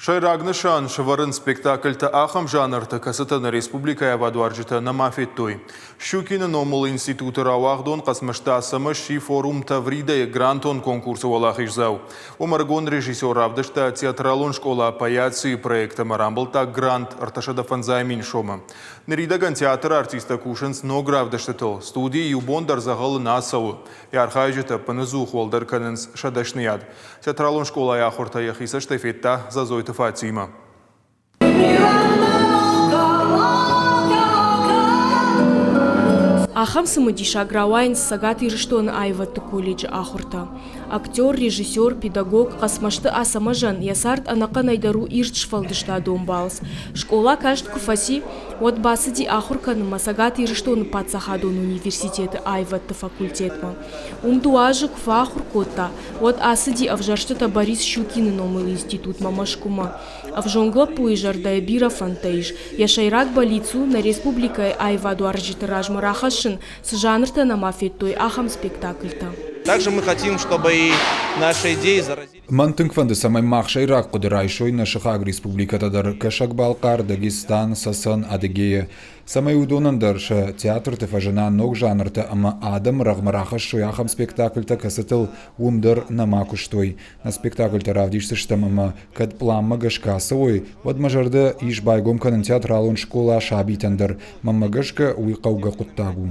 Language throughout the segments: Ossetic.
Сӕйраг нысан сӕвӕрын спектакльтӕ ахӕм жанрты, кӕцытӕ нӕ республикӕйы ӕвадуарджытӕ нӕма федтой. Щукины номыл институты рауагъдон Хъӕцмӕзты Ацӕмӕз сси форум Таврида-йы грантон конкурсы уӕлахиздзау. Уым ӕрыгон режиссер равдыста театралон скъола Паяцийы проект ӕмӕ рамбылдта грант 305 000 сомы. Ныридӕгӕн театры артисттӕ кусынц ног равдыстытыл. Студийы иу бон дӕр дзӕгъӕлы нӕ цӕуы. Йӕ архайджытӕ ӕппынӕдзух уӕлдӕр кӕнынц сӕ дӕсныйад. Театралон скъолайы ахуыртӕ йӕхи цӕстӕй федта Зазойты Фатимӕ. Ахӕм цымыдисаг рауайынц Цӕгат Ирыстоны аивӕдты колледжы ахуыртӕ. Актер, режиссер, педагог Хъӕцмӕзты Ацӕмӕзӕн йӕ цард ӕнӕхъӕнӕй дӕр у ирд сфӕлдыстадон балц. Скъола каст куы фӕци, уӕд бацыди ахуыр кӕнынмӕ Цӕгат Ирыстоны паддзахадон университеты аивӕдты факультетмӕ. Уым дыууӕ азы куы фӕахуыр кодта, уӕд ацыди ӕвзӕрстытӕ Борис Щукины номыл институтмӕ Мӕскуымӕ. Ӕвзонг лӕппуйы зӕрдӕйы бирӕ фӕндтӕ ис. Йӕ сӕйраг бӕллиц у нӕ республикӕйы аивадуарзджыты размӕ рахӕссын, цы жанртӕ нӕма федтой, ахӕм спектакльтӕ. Также мы хотим, чтобы и наши идеи заразили. Мӕн тынг фӕнды, цӕмӕй мах сӕйраг хъуыды райсой нӕ сыхаг республикӕтӕ дӕр Кӕсӕг-Балхъар, Дагестан, Цӕцӕн, Адыгея, цӕмӕй уыдонӕн дӕр сӕ театрты фӕзына ног жанртӕ ӕмӕ адӕмы рӕгъмӕ рахӕссой ахӕм спектакльтӕ, кӕцытыл уым дӕр нӕма куыстой. Нӕ спектакльтӕ равдисдзыстӕм ӕмӕ кӕд пъланмӕ гӕсгӕ ацӕуой, уӕд мӕ зӕрдӕ ис байгом кӕнын театралон скъола сабитӕн дӕр. Мӕнмӕ гӕсгӕ, уый хъӕугӕ хъуыддаг у.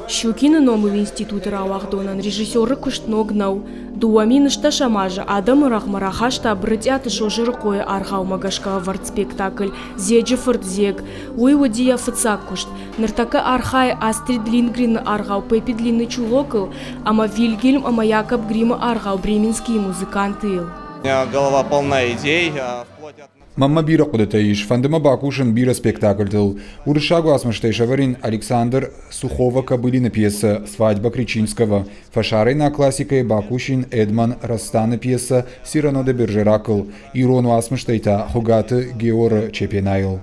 Щукины номыл институты рауагъдонӕн режиссеры куыст ног нӕу. 2010 азы адӕмы рӕгъмӕ рахаста Брытъиаты Созырыхъойы аргъаумӕ гӕсгӕ ӕвӕрд спектакль «Зеджы фырт Зег». Уый уыди йӕ фыццаг куыст. Ныртӕккӕ архайы Астрид Линдгрены аргъау «Пеппи Длинный чулок»-ыл ӕмӕ Вильгельм ӕмӕ Якоб Гриммы аргъау «Бременские музыканты»-йыл. Голова полна идей. Мӕнмӕ бирӕ хъуыдытӕ ис, фӕнды мӕ бакусын бирӕ спектакльтыл. Уырыссаг уацмыстӕй сӕвӕрин Александр Сухова-Кобылины пьесӕ «Свадьба Кричинского», фӕсарӕйнаг классикӕйы бакусин Эдман Ростаны пьесӕ «Сирано де Бержерак»-ыл, ирон уацмыстӕй та Хуыгаты Георы Чепенайыл.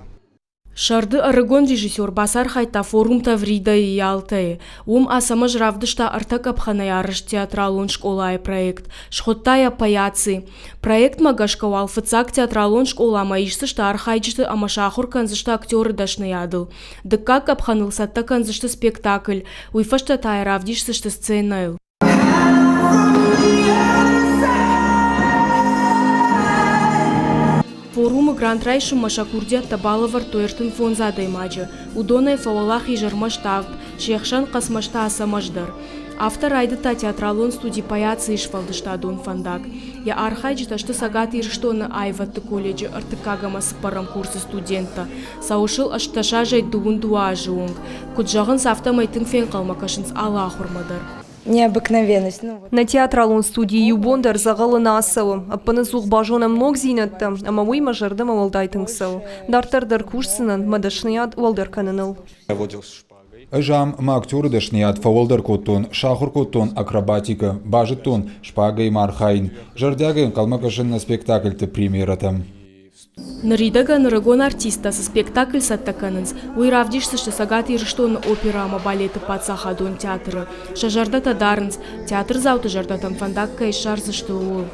Сӕрды ӕрыгон режиссер бацархайдта форум Таврида-йы Ялтӕйы. Уым Ацӕмӕз равдыста ӕртӕ къӕпхӕнӕй арӕзт театралон скъолайы проект, схуыдта йӕ «Паяци». Проектмӕ гӕсгӕ уал фыццаг театралон скъоламӕ исдзысты архайджыты ӕмӕ сахуыр кӕндзысты актеры дӕсныйадыл. Дыккаг къӕпхӕныл цӕттӕ кӕндзысты спектакль, уый фӕстӕ та йӕ равдисдзысты сценӕйыл. Форумы грант райсынмӕ сӕ курдиӕттӕ балӕвӕрдтой 35 адӕймаджы. Уыдонӕй фӕуӕлахиз ӕрмӕст авд, се хсӕн Хъӕцмӕзты Ацӕмӕз дӕр. Афтӕ райдыдта театралон студи Паяцийы сфӕлдыстадон фӕндаг. Йӕ архайджытӕ сты Цӕгат Ирыстоны аивӕдты колледжы ӕртыккаг ӕмӕ цыппӕрӕм курсы студенттӕ. Цӕуы сыл 18 азӕй 22 азы онг. Куыд зӕгъынц, афтӕмӕй тынг фенхъӕлмӕ кӕсынц алы ахуырмӕ дӕр. Необыкновенность. Ну, Нӕ театралон студийы иу бон дӕр дзӕгъӕлы нӕ ацӕуы. Ӕппынӕдзух базонӕм ногдзинӕдтӕ, ӕмӕ уый мӕ зӕрдӕмӕ уӕлдай тынг цӕуы. Дарддӕр дӕр кусдзынӕн мӕ дӕсныйад уӕлдӕр кӕныныл. Ӕз ам мӕ актеры дӕсныйад фӕуӕлдӕр кодтон, сахуыр кодтон акробатикӕ, базыдтон шпагӕимӕ архайын, зӕрдиагӕй ӕнхъӕлмӕ кӕсын нӕ спектакльты премьерӕтӕм. Ныридӕгӕн ӕрыгон артисттӕ цы спектакль цӕттӕ кӕнынц, уый равдисдзысты Цӕгат Ирыстоны оперӕ ӕмӕ балеты паддзахадон театры. Сӕ зӕрдӕтӕ дарынц, театрдзауты зӕрдӕтӕм фӕндаг кӕй ссардзысты, ууыл.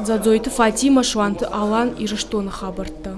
Дзадзойты Фатимӕ, Суанты Алан, Ирыстоны хабӕрттӕ.